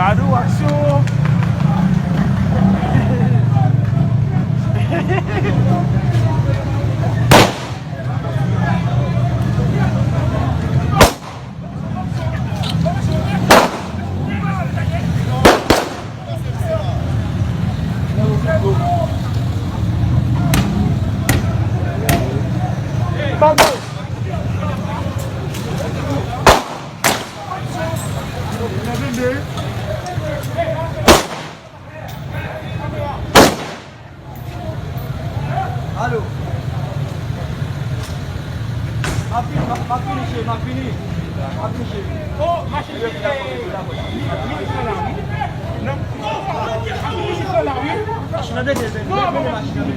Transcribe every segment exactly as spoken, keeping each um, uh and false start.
Ado, aksyon! Alo. M ap vini, m ap, m ap vini, cheri, m ap vini. M ap vini, cheri. Oh, machin vini, eh, vini, vini, vini la, wi. Non. Vini la, wi. Machin nan dèyè, dèyè, dèyè, machin nan.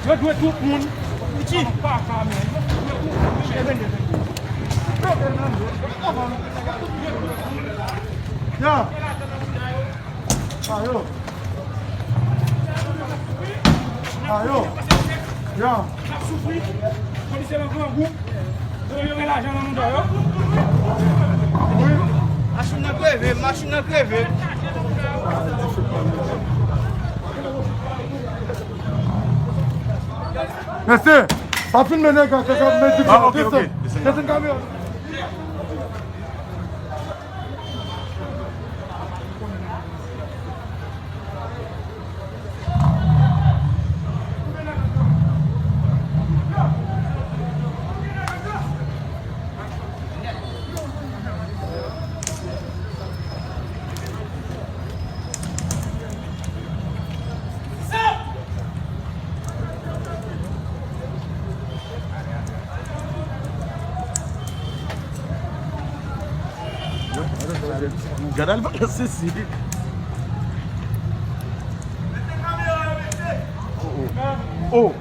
Yo dwe tout moun. Piti. Yo. Ayo. Ayo. Yo. N ap soufri. Polisye nan grangou. Yo, yo gen lajan nan mouda yo. Wi. Machin nan kreve, machin nan kreve. Mesye, pa filme nèg la, se sa m di. Ah, ok, ok. Desann, desann kamera. Gad al balanse si. Oh, oh. Oh.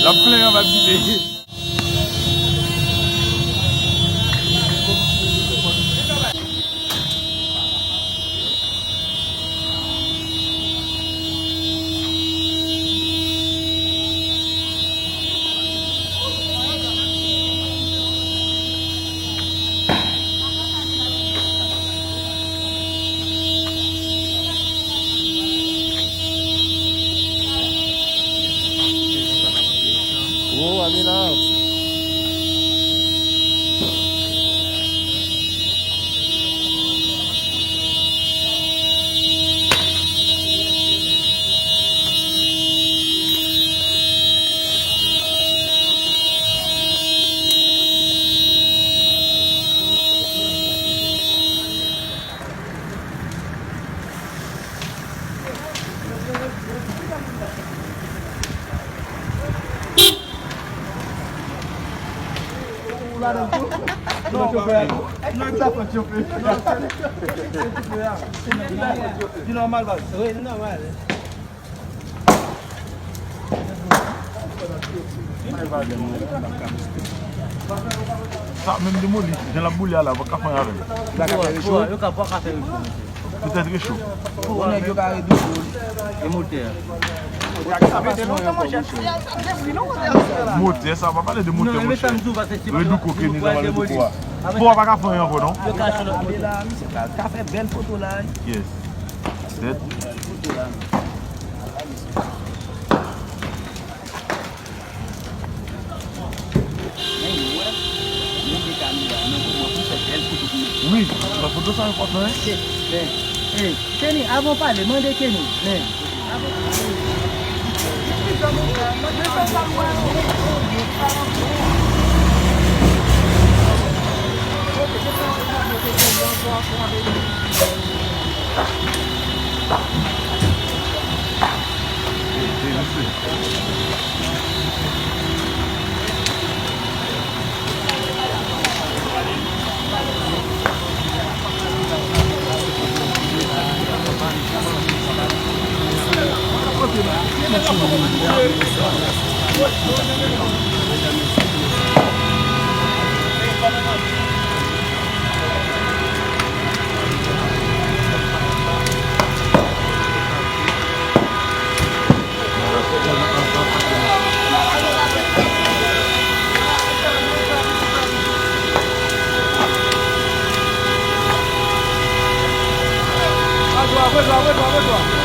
L ap plenn anba ti. Oh, ale la. Ou ladan tou? Non, ou pa wè tou? Non, sa fè chofe. Non, se, se chofe a. Li nòmal, baz. Wi, li nòmal. Sa menm demoli, jan l ap boule a la, pa ka fè anyen avè l. Yo ka, pa ka fè refò, mesye. Petèt recho. Bon, nèg yo ka redouble e motè a. Motè, sa pa pale de motè, monchè. Redouko, Kenny, sa pale de ko a. Fò a pa ka fè anyen ankò, non. Yo ka achte lòt motè. Ka fè bèl foto la. Yes. Petèt. Wi, nan foto sa enpòtan, wi. Kenny, avan w pale, mande Kenny. Men. Ajo, ajo, ajo, ajo.